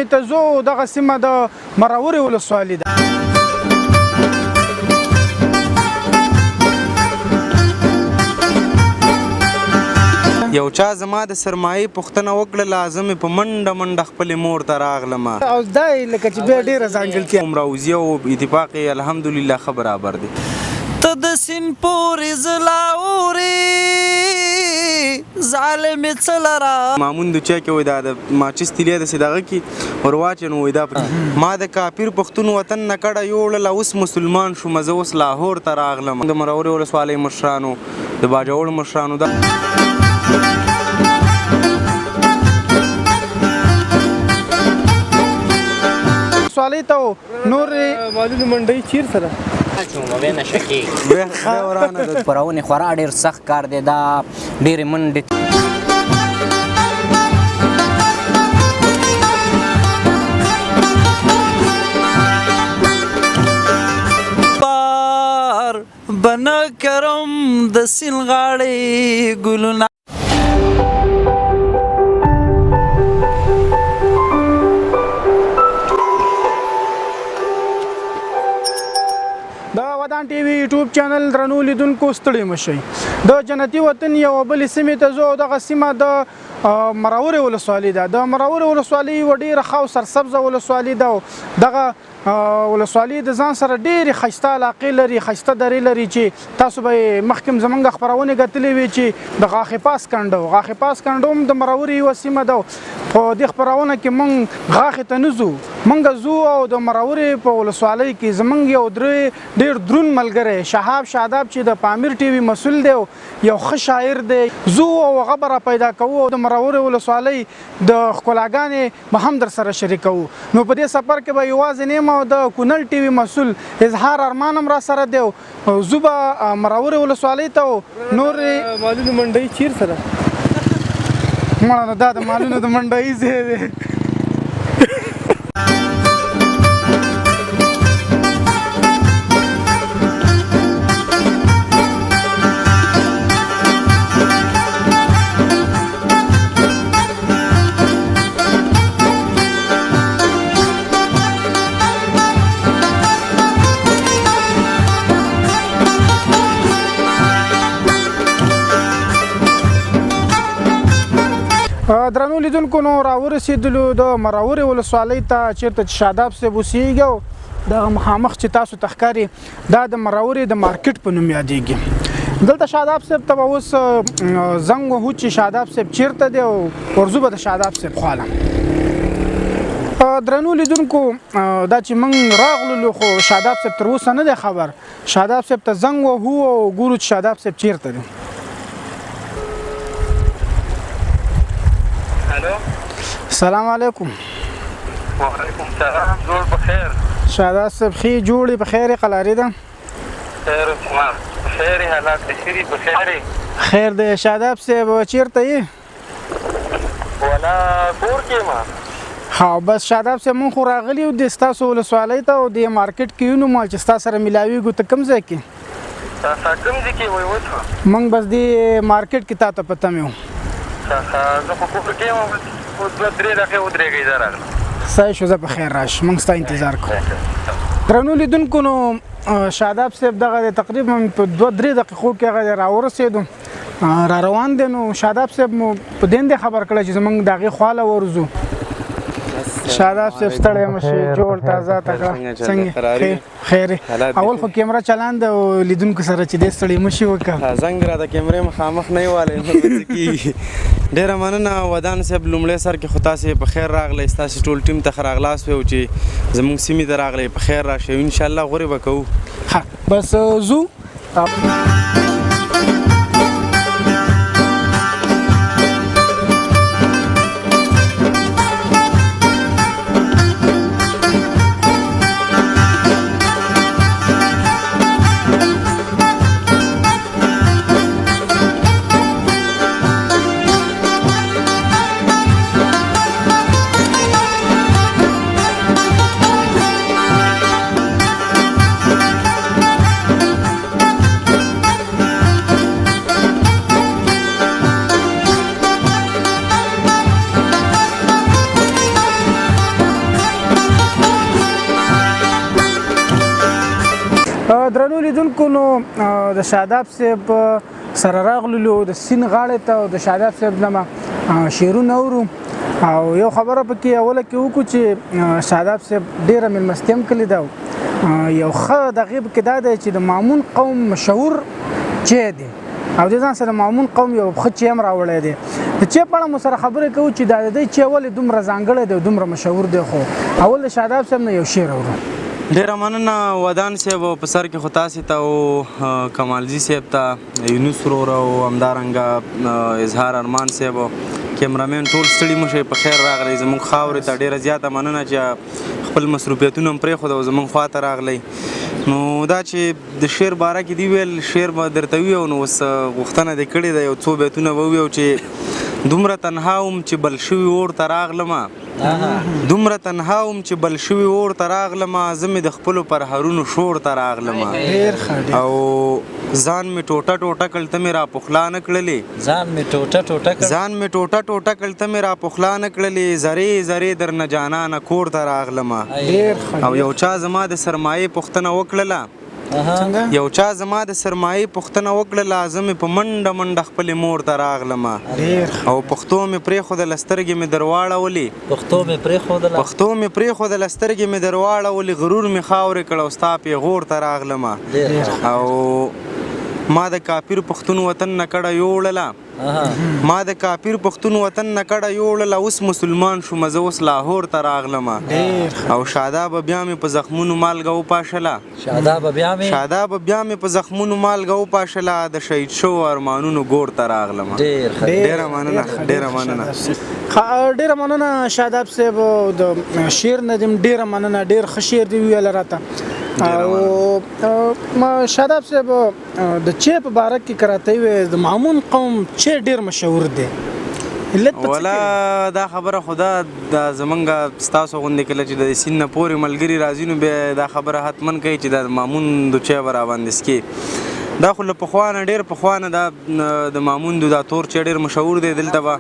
ته ځو، دغه سیمه د مرورې ولسوالي ده. یو چا زما د سرمایې پوښتنه وکړله، زه مې په منډه منډه خپلې مور ته راغلم. او دا یې لکه چې بیا ډېره ځانګړتیا. عمراوزي او اتفاق یې الحمدلله ښه برابر دی. ته د سیند پورې ځلا اورې ظالمې څه لره. مامون د چا کې وای دا د ماچس تیلې د دغه کې ور واچې نو وای دا ما د کافر پښتون وطن نه کډه یوړله، اوس مسلمان شوم، زه اوس لاهور ته راغلم. د مرورې ولسوالۍ مشرانو، د باجوړ مشرانو دا ولسوالۍ ته نورې مالونو منډۍ چیرته ده؟ خپرونې خورا ډېر سخت کار دی، دا ډېرې منډې. بار بنه کرم د سیند غاړې ګلونه. د ودان ټي وي یوټیوب چینل درنو لیدونکو، ستړي مه شئ. د جنتي وطن یوه بلې سیمې ته ځو او دغه سیمه د مرورې ولسوالي ده. د مرورې ولسوالي یوه ډېره ښه او سرسبزه ولسوالي ده او دغه ولسوالي د ځان سره ډېرې ښایسته علاقې لري، ښایسته درې لري چې تاسو به یې مخکې هم زمونږ خپرونې کتلې وي چې د غاښې پاس کنډو، غاښې پاس کنډو هم د مرورې یوه سیمه ده. په دې خپرونه کې مونږ غاښې ته نه ځو، مونږ ځو او د مرورې په ولسوالۍ کې زمونږ یو درې ډېر درون ملګری شهاب شاداب چې د پامیر ټي وي مسول دی او یو ښه شاعر دی، ځو او هغه به را پیدا کوو او د مرورې ولسوالۍ د ښکلاګانې به هم در سره شریکوو. نو په دې سفر کې به یوازې نه یم او د کونړ ټي وي مسول اظهار ارمان هم را سره دی او ځو به مرورې ولسوالۍ ته او نورې مالونو منډۍ چیرته ده؟ مړه نو دا د مالونو د منډۍ ځای دی. درنو لیدونکو، نو راورسېدلو د مرورې ولسوالۍ ته چېرته چې شاداب صاحب اوسېږي او دغه مخامخ چې تاسو ته ښکاري دا د مرورې د مارکیټ په نوم یادېږي. دلته شاداب صاحب ته به اوس زنګ وهو چې شاداب صاحب چېرته دی او ورځو به د شاداب صاحب خواله. درنو لیدونکو، دا چې موږ راغللو خو شاداب صاحب تر اوسه نه دی خبر. شاداب صاحب ته زنګ وهو او ګورو چې شاداب صاحب چېرته دی. الو، سلام علیکم. وعلیکم سلام، جوړ په خیر؟ شاداب صاحب، ښې جوړې په خیر قلارې ده؟ خیر عثمان، خیر، حالات دې په خیر؟ خیر دی شاداب صاحب، چېرته یې؟ ولا کور کې ما. ها بس شاداب صاحب، مونږ خو راغلي یو د ستاسو ولسوالۍ ته او د مارکیټ کې یو، نو مال چې ستا سره ملاویږو. ته کوم ځای کې؟ تاسو کوم ځای کې وای اوس؟ مونږ بس د مارکیټ کې تا ته په تمه یو. ښه، زه خو کور کې یم، اوس 2-3 دقیقې ودرېږئ، زه راغلم. صحیح شو، زه په خیر راش، مونږ ستا انتظار کوو. درنو لیدونکو، نو شاداب صاحب دغه دی، تقریبا په 2-3 دقیقو کې هغه راورسېدو، را روان دی. نو شاداب صاحب مو په دې نه دی خبر کړی چې زمونږ د هغې خواله ورځو. شاداب صاحب، ستړی مه شې، جوړ تازه تکړه څنګه؟ خیر. اول خو کیمره چلان ده او لیدونکو سره چې دې ستړی مه شي وکړه. زنګ را د کیمرې مخامخ نه والی نو څه کېږي. ډېره مننه ودان صاحب. لومړی سر کې خو تاسې په خیر راغلی، ستاسې ټول ټیم ته ښه راغلاست ویو چې زموږ سیمې ته راغلی. په خیر راشئ، انشاءالله غورې به کوو. ښه بس ځو. درنو لیدونکو، نو د شاداب صاحب سره راغللو د سین غاړې ته، او د شاداب صاحب نه ما شعرونه اورو، او یو خبره پکې اوله کې وکړو چې شاداب صاحب ډېره مېلمستیا هم کړې ده. یو ښه دغې پکې دا دی چې د مامون قوم مشهور چای دی، او د ځان سره مامون قوم یو ښه چای هم راوړی دی. د چای په اړه مو سره خبرې کوو چې دا د دې چای ولې دومره ځانګړی دی او دومره مشهور دی. خو اول د شاداب صاحب نه یو شعر اورو. ډېره مننه ودان صاحب، په سر کې خو تاسې ته او کمالزي صاحب ته، یونس ورور او همدارنګه اظهار ارمان صاحب او کیمرامین ټول ستړي مه شئ، په خیر راغلی زموږ خاورې ته. ډېره زیاته مننه چې خپل مصروفیتونه هم پرېښود او زموږ خوا ته راغلی. نو دا چې د شعر باره کې دی ویل، شعر به درته ویو، نو اوس غوښتنه دې کړې ده، یو څو بیتونه به وویو چې دومره تنها وم چې بل شوي اور ته راغلمه، دومره تنها وم چې بل شوي اور ته راغلمه، زه مې د خپلو پرهرونو شور ته راغلمه، ډېر ښه، او ځان مې ټوټه ټوټه کړ ته مې را پخلا نه کړلې، ځان مې ټوټه ټوټه کړ، ځان مې ټوټه ټوټه کړ ته مې را پخلا نه کړلې، ذرې ذرې درنه جانانه کور ته راغلمه. ډېر ښه. او یو چا زما د سرمایې پوښتنه وکړله، څنګه؟ یو چا زما د سرمایې پوښتنه وکړله، زه مې په منډه منډه خپلې مور ته راغلمه. ډېر ښه. او پښتو مې پرېښودله سترګې مې درواړولې، پښتو مې پرېښودله، پښتو مې پرېښودله سترګې مې درواړولې، غرور مې خاورې کړ او ستا پېغور ته راغلمه. او ما د کاپیر پښتون وطن نه کډه یوړله، ما د کاپیر پښتون وطن نه کډه یوړله، اوس مسلمان شوم زه اوس لاهور ته راغلمه. او شاداب بیا مې په زخمونو مالګه وپاشله، شاداب بیا مې، شاداب بیا مې په زخمونو مالګه وپاشله، د شهید شوو ارمانونو ګور ته راغلمه. ډېره مننه، ډېره مننه، ډېره مننه شاداب صاحب، د شعر نه دې ډېره مننه، ډېر ښه شعر دې وویل راته. او شاداب صاحب د چای په باره کې که راته ووایې، د مامون قوم چای ډېر مشهور دی، علت په څه کې؟ ولا دا خبره خو دا زمونږ ستاسو غوندې کله چې د سیند نه پورې ملګري راځي، نو بیا دا خبره حتما کوي چې دا مامون د چای به راباندې څکي. دا خو له پخوا نه، ډېر پخوا نه دا د مامون دا تور چای ډېر مشهور دی. دلته به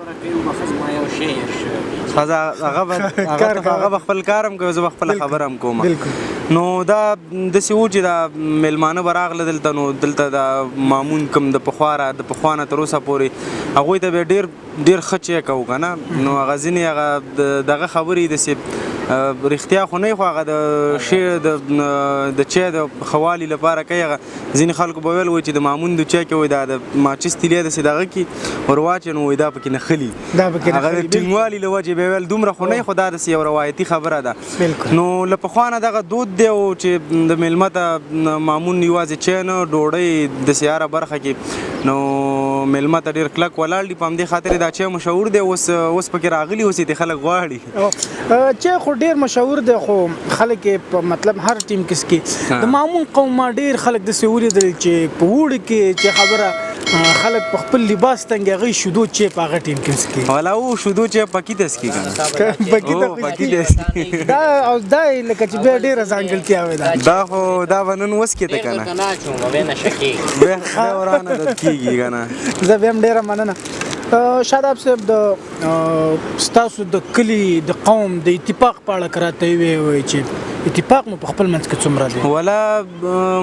ښځه هغه به خپل کار هم کوي، زه به خپله خبره هم کوم. نو دا داسې و چې دا مېلمانه به راغله دلته، نو دلته دا مامون کوم د پخوا را د پخوا نه تر اوسه پورې هغوی ته به ډېر ډېر ښه چای کوو که نه. نو هغه ځینې هغه دغه خبرې داسې رښتیا خو نه، خو هغه د شعر د چای د ښه والي لپاره کوي. هغه ځینې خلکو به ویل وایي چې د مامون د چای کې وایي دا د ماچس تیلی داسې دغه کې ور واچوي، نو وایي دا پکې نښلي، دا پکې هغه د ټینګوالي له وجې به ویل دومره خو نه، خو دا داسې یو روایتي خبره ده. نو له پخوا نه دغه دود دی او چې د مېلمه ته مامون یوازې چای نه، ډوډۍ داسې هره برخه کې، نو مېلمه ته ډېر کلک ولاړ دي. په همدې خاطر دا چای مشهور دی، اوس اوس پکې راغلي، اوس یې خلک غواړي. چای خو ډېر مشهور دی، خو خلک یې په مطلب هر ټیم کې څکي. د مامون قوم ما ډېر خلک داسې ولیدل چې په اوړي کې چې خبره خلک په خپل لباس تنګ هغوی شیدو چای په هغه ټیم کې څکي. ولا او شیدو چای پکې ته څکي که نه؟ پکې ته پکې ته څکي. دا او دا یې لکه چې بیا ډېره ځانګړتیا وي. دا خو دا به نن وڅکې ته که نه؟ بیا ورانه عادت کېږي که نه. زه بیا هم ډېره مننه شاداب صاحب، د ستاسو د کلي د قوم د اتفاق په اړه که راته ووایې چې اتفاق مو په خپل منځ کې څومره دی؟ ولا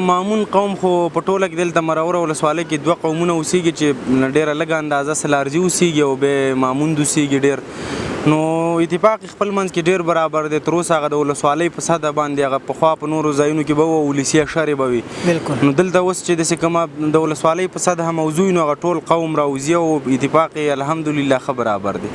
مامون قوم خو په ټوله کې دلته مروره ولسوالۍ کې دوه قومونه اوسېږي چې ډېره لږه اندازه سلارزي اوسېږي او بیا ماموند اوسېږي ډېر. نو اتفاق خپل منځ کې ډېر برابر دی. تر اوسه هغه د ولسوالۍ په سطح باندې هغه پخوا په نورو ځایونو کې به وو، ولسي اشرې به وي. نو دلته اوس چې داسې کومه د ولسوالۍ په سطح موضوع، نو هغه ټول قوم راوځي او اتفاق یې الحمدلله ښه برابر دی.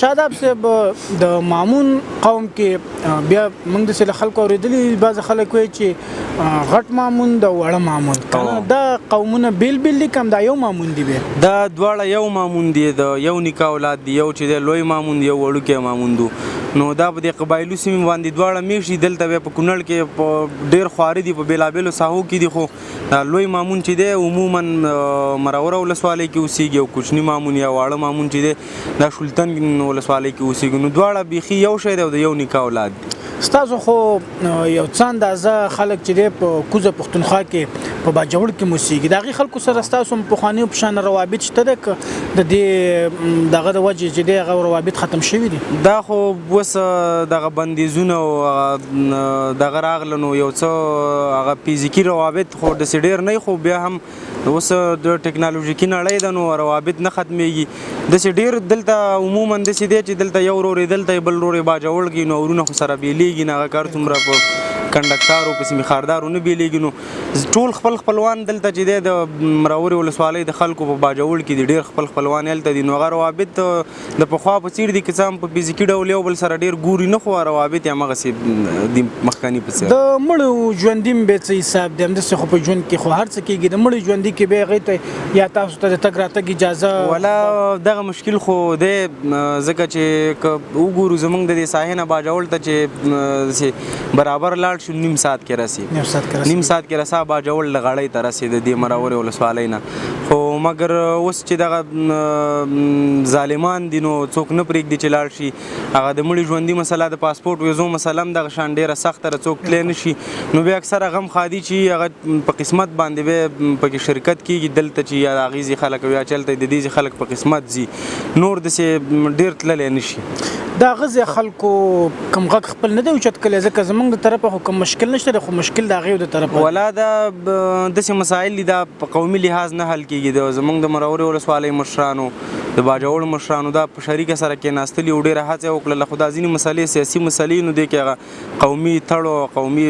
شاداب صاحب، د مامون قوم کې بیا موږ داسې له خلکو اورېدلي، بعضې خلک وایي چې غټ مامون د وړه مامون کنه، دا قومونه بیل بیل دي که دا یو مامون دی؟ بیا دا دواړه یو مامون دی، د یو نیکه اولاد دی. یو چې دی لوی مامون دی، یو وړوکی مامون دو. نو دا په دې قبایلو سیمې باندې دواړه میشت دي. دلته بیا په کونړ کې په ډېر خواري دي، په بېلابېلو ساحو کې دي. خو دا لوی مامون چې دی عموما مروره ولسوالۍ کې اوسېږي، او کوچني مامون یا واړه مامون چې دی دا شلتن ولسوالۍ کې اوسېږي. نو دواړه بیخي یو شی دی او د یو نیکه اولاد دي. ستاسو خو یو څه اندازه خلک چې دی په کوزه پښتونخوا کې په باجوړ کې موسیږي، د هغې خلکو سره ستاسو هم پخوانیو په شان روابط شته دی که د دې دغه د وجې چې دی هغه روابط ختم شوي دي؟ دا خو اوس دغه بندیزونه او دغه راغله، نو یو څه هغه فزیکي روابط خو داسې ډېر نه، خو بیا هم اوس د ټکنالوژیکي نړۍ ده، نو روابط نه ختمېږي داسې ډېر. دلته عموما داسې دی چې دلته یو ورور یې دلته، بل ورور یې باجوړ کې، نو ورونه خو سره بېلېږي نه. هغه کار څومره په کنډکتارو په سیمې خاردارو نه بېلېږي. نو ټول خپل خپلوان دلته چې دی د مراورې ولسوالۍ د خلکو په باجوړ کې دي، ډېر خپل خپلوان هلته دي. نو هغه روابط د پخوا په څېر دي، که څه هم په فزیکي ډول یو بل سره ډېر ګوري نه، خو روابط یې هماغسې دي مخکني په څېر. د مړو ژوندي هم بیا څه حساب دی؟ همداسې خو په ژوند کې خو هر څه کېږي، د مړو ژوندي کې بیا هغې ته یا تاسو ته د تګ راتګ اجازه؟ ولا دغه مشکل خو دی، ځکه چې که وګورو زمونږ د دې ساحې نه باجوړ ته چې داسې برابر لاړ شو نیم ساعت کې رسي، نیم ساعت کې رسي، نیم ساعت کې رسا باجوړ لغړۍ ته رسي د دې مرورې ولسوالۍ نه. خو مګر اوس چې دغه ظالمان دي نو څوک نه پرېږدي چې لاړ شي. هغه د مړي ژوندي مسله، د پاسپورټ ویزو مسله هم دغه شان ډېره سخته ده، څوک تللی نه شي. نو بیا اکثره غم ښادي چې هغه په قسمت باندې بیا پکې شرکت کېږي، دلته چې یا د هغې ځای خلک یا چې هلته د دې ځای خلک په قسمت ځي، نور داسې ډېر تللی نه شي. دا غزه خلکو کوم غږ خپل نه دی اوچت کړی؟ ځکه زمونږ د طرفه خو کوم مشکل نشته دی، خو مشکل د هغې د طرفه. ولا دا داسې مسایل دي، دا په قومي لحاظ نه حل کېږي. د زمونږ د مرورې ولسوالۍ مشرانو، د باجوړ مشرانو دا په شریکه سره کېناستلي او ډېره هڅه یې وکړله، خو دا ځینې مسلې سیاسي مسلې، نو دې کې هغه قومي تړو او قومي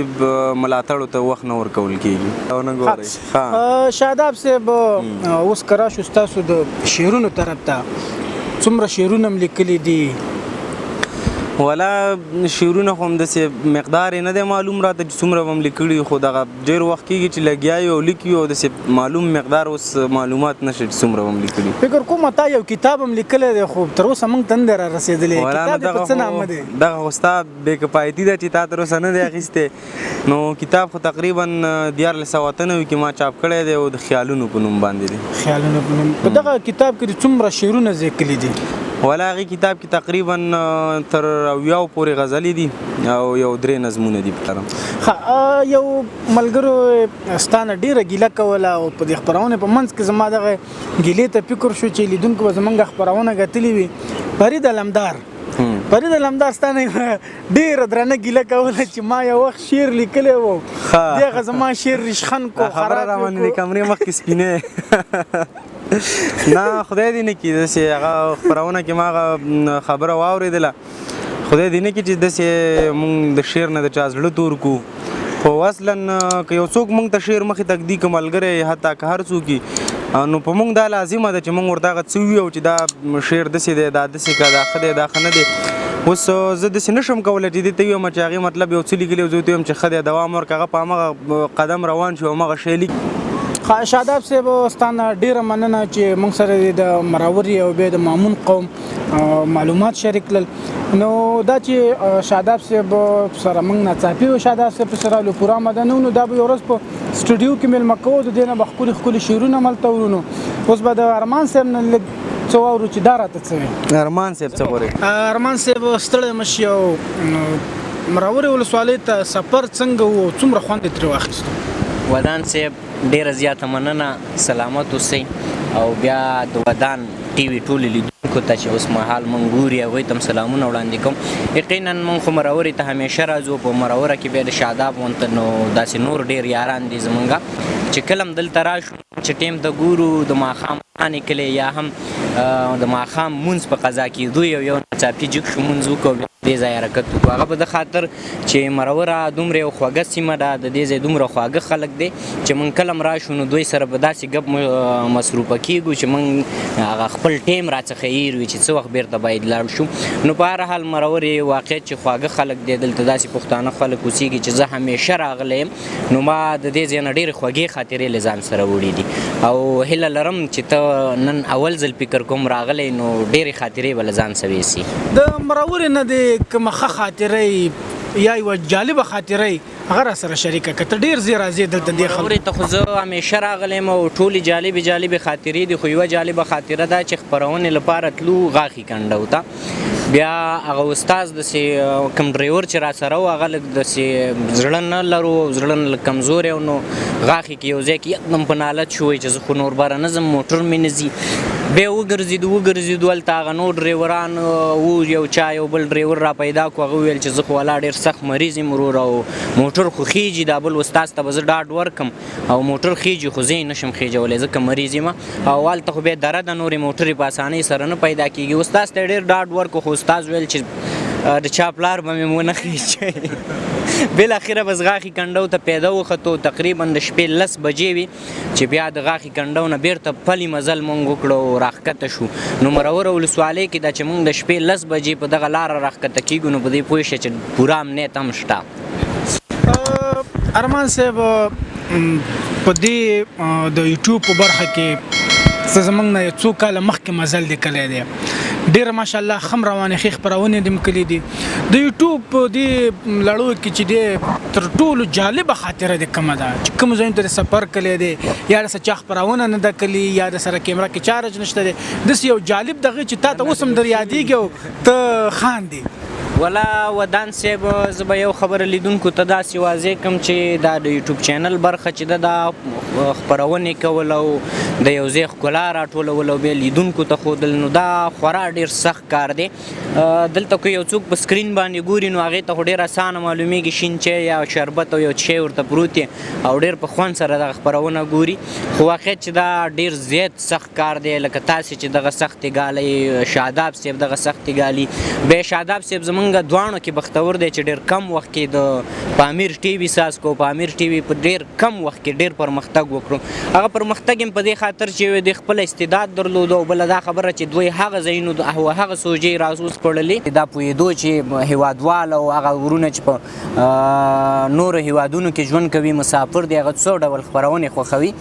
ملاتړو ته وخت نه ورکول کېږي. او نه ګورئ. شاداب صاحب، اوس که راشو ستاسو د شعرونو طرف ته، څومره شعرونه هم لیکلي دي؟ ولا شعرونه خو همداسې مقدار یې نه دی معلوم راته چې څومره به هم لیکلي، خو دغه ډېر وخت کېږي چې لګیا یو او لیکي، او داسې معلوم مقدار اوس معلومات نشته چې څومره به هم لیکلي. فکر کوم تا یو کتاب هم لیکلی دی، خو تر اوسه موږ ته نه دی را رسېدلی. کتاب دې په څه نامه دی؟ دغه خو ستا بې کفایتي ده چې تا تر اوسه نه دی اخیستی. نو کتاب خو تقریبا 1398 کې ما چاپ کړی دی او د خیالونو په نوم باندې دی. خیالونو په نوم. په دغه کتاب کې څومره شعرونه ذکر دي؟ ولا هغې کتاب کې تقریبا تر 70 پورې غزلې دي او یو 3 نظمونه دي پکې. ښه، یو ملګرو ستا نه ډېره ګیله کوله او په دې خپرونې په منځ کې زما دغه ګیلې ته فکر شو چې لیدونکو به زمونږ خپرونه کتلې وي. فرید علمدار، فرید علمدار ستا نه ډېره درنه ګیله کوله چې ما یو وخت شعر لیکلی و، دغه زما شعر ریشخند کو، خبره را باندې د کمرې مخکې سپینې. نه، خدای دې نه کړي داسې. هغه خپرونه کې ما هغه خبره واورېدله، خدای دې نه کړي چې داسې مونږ د شعر نه د چا زړه تور کړو. خو اصلا که یو څوک مونږ ته شعر مخې ته ږدي، که ملګری حتی که هر څوک، نو په مونږ دا لازمه ده چې مونږ ورته هغه څه ووایو چې دا شعر داسې دی، دا داسې که دا ښه دی، دا ښه نه دی. اوس زه داسې نه شم کولی چې دې ته ووایم چې هغې مطلب یو څه لیکلی او زه ورته ووایم چې ښه دی، دوام ورکړه، هغه په هماغه قدم روان شي او هماغه شی لیکي. شاداب صاحب، ستا نه ډېره مننه چې موږ سره دې د مراوري او بیا د مامون قوم معلومات شریک کړل. نو دا چې شاداب صاحب سره موږ ناڅاپي و شاداب صاحب سره له پوره آماده نه وو، نو دا به یوه ورځ په سټوډیو کې مېلمه کوو، د دې نه به ښکلي ښکلي شعرونه هم هلته اورو. نو اوس به د ارمان صاحب نه لږ څه واورو چې دا راته څه وایي. ارمان صاحب څه غوري؟ ارمان صاحب، ستړی مه شي، او مراورې ولسوالۍ ته سفر څنګه و او څومره خوند یې ترې واخیستو؟ ودان صاحب، ډېره زیاته مننه، سلامت اوسئ. او بیا د ودان ټي وي ټولو لیدونکو ته چې اوس مهال مونږ ګوري هغوی ته هم سلامونه وړاندې کوم. یقینا مونږ خو مرورې ته همیشه راځو، په مروره کې بیا د شاداب غونته نو داسې نور ډېر یاران دي زمونږ چې کله هم دلته راشو چې ټیم ته ګورو د ماښام کلی یا هم د ماښام مونځ په قضا کېدو یو یو ناڅاپي جګ شو، مونځ وکړو، بیا دې ځای حرکت وکړو. هغه په ده خاطر چې مروره دومره یو خوږه سیمه ده، د دې ځای دومره خواږه خلک دی چې موږ کله هم راشو نو دوی سره په داسې ګپ مصروفه کېږو چې موږ هغه خپل ټیم راڅخه هېر وي چې څه وخت بېرته باید لاړ شو. نو په هر حال مرورې واقعیت چې خواږه خلک دی، دلته داسې پښتانه خلک اوسېږي چې زه همیشه راغلی یم، نو ما د دې ځای نه ډېرې خوږې خاطرې له ځان سره وړي دي او هیله لرم چې ته نن اول ځل فکر کوم راغلی نو ډېرې خاطرې به له ځان سره ویسي. د مرورې نه دې کومه ښه خاطره یا یوه جالبه خاطره هغه را سره شریکه که ته ډېر ځې راځې دلته دې خلکو. مرورې ته خو زه همیشه راغلی یم او ټولې جالبې جالبې خاطرې دي، خو یوه جالبه خاطره دا چې خپرونې لپاره تلو غاښي کنډو ته، بیا هغه استاد داسې کوم ډریور چې راسره و هغه لږ داسې زړه نه لرو او زړه نه لږ کمزوری و، نو غاښي کې یو ځای کې یکدم په نالت شو، وایي چې زه خو نور بره نه ځم، موټر مې نه ځي. بیا وګرځېدو وګرځېدو، هلته هغه نور ډریوران وو، یو چا یو بل ډریور را پیدا کړو، هغه وویل چې زه خو ولا ډېر سخت مریض یم ورور او موټر خو خېږي، دا بل استاد ته به زه ډاډ ورکړم او موټر خېږي خو زه یې نه شم خېژولی ځکه مریض یم او هلته خو بیا دره ده، نورې موټرې په اسانۍ سره نه پیدا کېږي. استاد ته یې ډېر ډاډ ورکړو، خو استاد ویل چې د چا پلار به مې ونه خېژوي. بالاخره بس غاښي کنډو ته پیدا وختو، تقریبا د شپې 10 بجې وې چې بیا د غاښي کنډو نه بیرته پلي مزل مونږ وکړو او راښکته شو. نو مروره ولسوالۍ کې دا چې مونږ د شپې 10 بجې په دغه لاره راښکته کېږو نو په دې پوه شه چې پوره امنیت هم شته. ارمان صاحب، په دې د یوټیوب په برخه کې څه زمونږ نه یو څو کاله مخکې مزل دې کلی دی، ډېره ماشاءالله ښه روانې ښې خپرونې دې هم کړي دي. د یوټیوب په دې لړو کې چې دی تر ټولو جالبه خاطره دې کومه ده چې کوم ځایونو ته دې سفر کړی دی یا د څه چا خپرونه نه ده کړې یا د سره کیمره کې چارج نشته دی، داسې یو جالب دغه چې تا ته اوس هم در یادېږي او ته خاندې؟ ولا ودان صاحب، زه به یو خبره لیدونکو ته داسې واضح کړم چې دا د یوټیوب چینل برخه چې ده دا خپرونې کول او د یو ځای ښکلا راټولول او بیا لیدونکو ته ښودل، نو دا خورا ډېر سخت کار دی. دلته که یو څوک په سکرین باندې ګوري نو هغې ته خو ډېر اسانه معلومیږي، شین چای یا شربت او یو چای ورته پروت دی او ډېر په خوند سره دغه خپرونه ګوري، خو واقعیت چې دا ډېر زیات سخت کار دی. لکه تاسې چې دغه سختې ګالئ، شاداب صاحب دغه سختې ګالي، بیا شاداب صاحب زمونږ دواړو کې بختور دی چې ډېر کم وخت کې د پامیر ټي وي ساز کو، پامیر ټي وي په ډېر کم وخت کې ډېر پرمختګ وکړو. هغه پرمختګ هم په دې خاطر چې دوی خپل استعداد درلود او بله دا خبره چې دوی هغه ځایونو او هغه سوژې راوسپړلې، دا پوهېدو چې هېوادوال او هغه ورونه چې په نورو هېوادونو کې ژوند کوي مسافر دي، هغه څو ډول خپرونې خوښوي،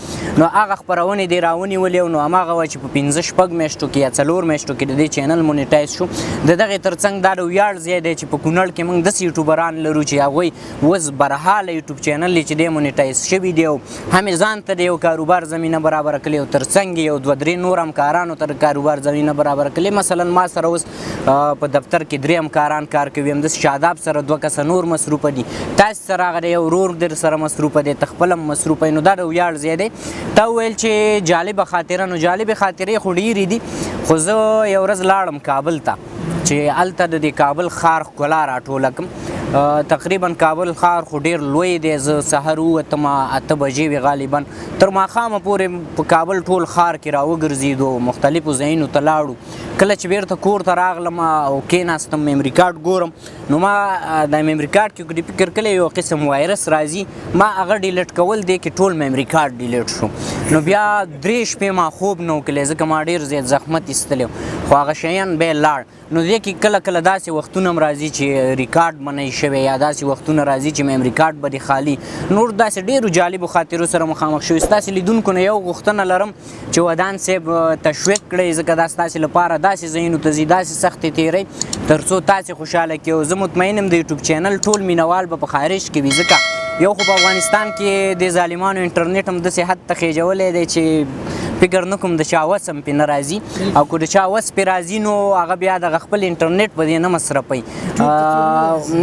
نو هغه خپرونې دې راونیولې او نو هماغه وه چې په 5 6 میاشتو کې یا 4 میاشتو کې د دې چینل مونیټایز شو. د دغې ترڅنګ دا د ویاړ ځای دی چې په کونړ کې موږ داسې یوټیوبران لرو چې هغوی اوس برحاله یوټیوب چینل دی چې دی مونیټایز شوي دی او هم یې ځان ته د یو کاروبار زمینه برابره کړې او ترڅنګ یې یو 2 3 نور همکارانو ته د کاروبار زمینه برابره کړې. مثلا ما سره اوس په دفتر کې 3 همکاران کار کوي، همداسې شاداب سره 2 کسه نور مصروفه دي، تاسې سره هغه یو ورور در سره مصروفه دی، ته خپل هم مصروفه یې، نو دا د ویاړ ځای دی. تا وویل چې جالبه خاطره، نو جالبې خاطرې خو ډېرې دي، خو زه یو ورځ لاړم کابل ته چې هلته د دې کابل ښار ښکلا راټوله کړم. تقریبا کابل ښار خو ډېر لوی دی، زه سهار ووتم 8 بجې وې غالبا، تر ماښامه پورې په کابل ټول ښار کې راوګرځېدو، مختلفو ځایونو ته لاړو. کله چې بېرته کور ته راغلم او کېناستم میمري کارت ګورم، نو ما د میمري کارت کې د فکر کړی یو قسم وایرس راځي، ما هغه ډیلیټ کول دی کې ټول میمري کارت ډیلیټ شو. نو بیا 3 شپې ما خوب نه و کړی ځکه ما ډېر زیات زحمت ایستلی و، خو هغه شیان بیا لاړ. نو دې کې کله کله داسې وختونه هم راځي چې ریکارډ به نه شوی یا داسې وختونه راځي چې میمري کارت به دې خالي. نور داسې ډېرو جالبو خاطرو سره مخامخ شوي. ستاسې لیدونکو نه یو غوښتنه لرم چې ودان صاحب تشویق کړئ، ځکه دا ستاسې لپاره داسې ځایونو ته ځي، داسې سختې تېرئ تر څو تاسې خوشحاله کړي. او زه مطمئن یم د یوټیوب چینل ټول مینوال به په خارج کې وي، ځکه یو خو په افغانستان کې د ظالمانو انټرنیټ هم داسې حد ته خېژولی دی چې فکر نه کوم د چا وس هم پرې نه راځي، او که د چا وس پرې راځي نو هغه بیا دغه خپل انټرنیټ په دې نه مصرفوي،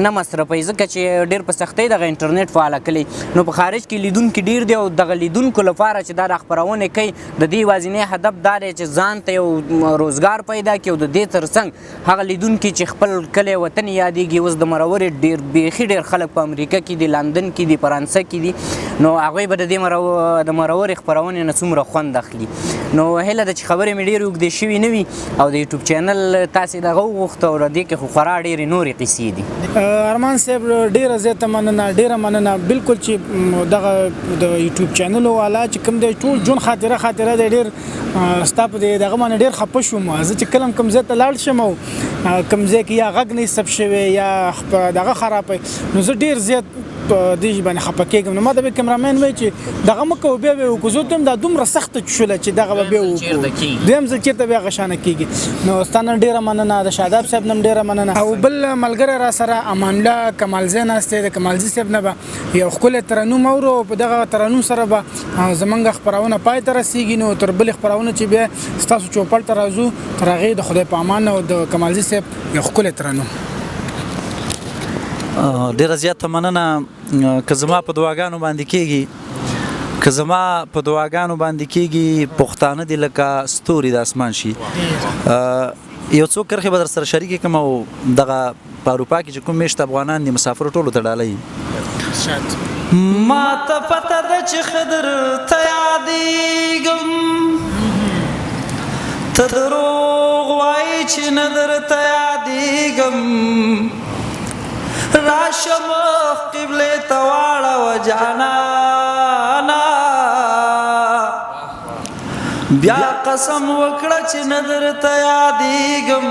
نه مصرفوي، ځکه چې ډېر په سختۍ دغه انټرنیټ فعاله کړي. نو په خارج کې لیدونکي ډېر دي او دغه لیدونکو لپاره چې دا د خپرونې کوي د دې یوازینی هدف دا دی چې ځان ته یو روزګار پیدا کړي او د دې ترڅنګ هغه لیدونکي چې خپل کلی وطن یادېږي. اوس د مرورې ډېر بیخي ډېر خلک په امریکا کې دي، لندن کې دي، فرانسه کې دي، نو هغوی به د دې د مرورې خپرونې نه څومره خوند اخلي. دي. نو هیله ده چې خبرې مې ډېرې اوږدې شوي نه وي او د یوټیوب چینل تاسې دغه وغوښته او دې کې خو خورا ډېرې نورې قصې دي. ارمان صاحب ډېره زیاته مننه، ډېره مننه. بالکل چې دغه د یوټیوب چینل والا چې کوم دی ټول ژوند خاطره خاطره دی، ډېر ستا په دې دغه باندې ډېر خپه شوم. زه چې کله کوم ځای ته لاړ شم او کوم ځای کې یا غږ نه ثبت شوی یا دغه خراب، نو زه ډېر زیات په دې باندې خپه کېږم. نو ما ته به کیمرامین وایي چې دغه مه کوه، بیا به یې وکړو. زه ورته وایم دا دومره سخته شوله چې دغه به بیا وکړو، دویم ځل چېرته بیا غشانه کېږي. نو ستا نه ډېره مننه، د شاداب صاحب نه هم ډېره مننه. او بل ملګری را سره امان الله کمالزی ناست دی، د کمالزي صاحب نه به یو ښکلی ترنم اورو او په دغه ترنم سره به زمونږ خپرونه پای ته رسېږي. نو تر بلې خپرونه چې بیا ستاسو چوپړ ته راځو، تر هغې د خدای په امان او د کمالزي صاحب یو ښکلی ترنم. ډېره زیاته مننه. که زما په دعاګانو باندې کېږي، که زما په دعاګانو باندې کېږي، پښتانه دي لکه ستوري د اسمان شي. یو څو کرښې به در سره شریکې کړم او دغه په اروپا کې چې کوم مېشت افغانان دي مسافرو ټولو ته ډالۍ. ما ته پته ده چې خدر ته یادېږم، ته دروغ وایې چې نه درته یادېږم. راشه مخ قبلې ته واړوه جانانه، بیا قسم وکړه چې نه درته یادېږم.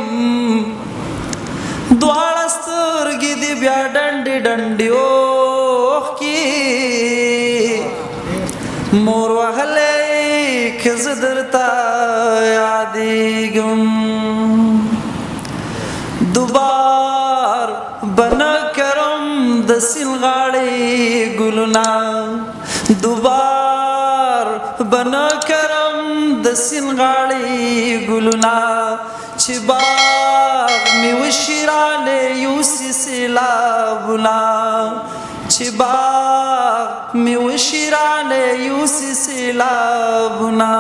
دواړه سترګې دې بیا ډنډې ډنډې اوښکې، مور وهلی که زه درته یادېږم. دوبار به نه کرم د سیند غاړې ګلونه، دوبار به نه کرم د سیند غاړې ګلونه، چې باغ مې وشي رانه یوسي سیلابونه، چې باغ مې وشي رانه یوسي سیلابونه.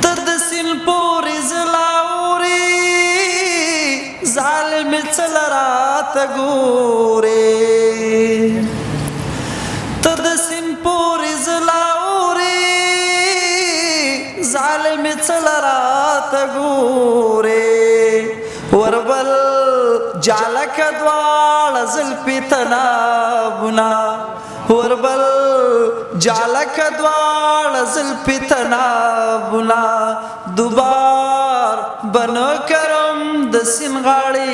تر د سیند پورې زه لا اوري، ظالم څه له راته ګورې، تر د سیند پورې زه لا اوري، ظالم څه له راته ګورې. وربل جالکه دواړه زلفې تنابونه، وربل جالکه دواړه زلفې تنابونه. دوبار به نه کرم د سیند غاړې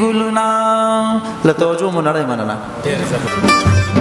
ګلونه. له توجه مو نړۍ مننه. ډېر زبردست.